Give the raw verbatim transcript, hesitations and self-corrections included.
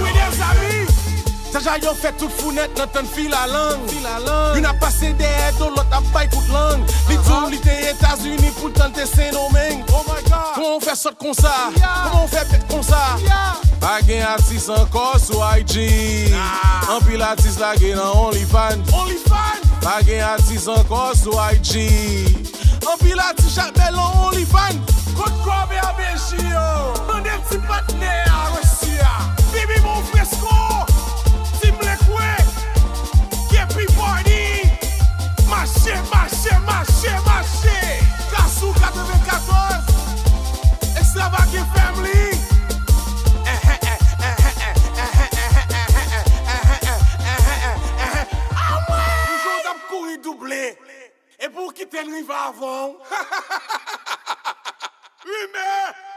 Wi, mezanmi! Jaja yo fè tout founèt nan tann fil a lang. Youn ap pase dèyè do, lòt ap bay kout lang. Li di w li te Etazini, poutan l te Sendomeng. Kòman w fè sòt konsa? Kòman w fè bèt konsa? Pa gen atis ankò sou I G. Anpil atis lage nan OnlyFans. OnlyFans. Pa gen atis ankò sou I G. Anpil atis ap bèl nan OnlyFans. Kot kò B A B J yo? Tande ti patnè a resi a. Bibi bon fresko. Team Lekwe. K P Party. Mache, mache, mache, mache. Kasou katrevenkatòz. Extravagant Family. Toujou w t ap kouri double. Epi w kite n rive avan w. Rimè!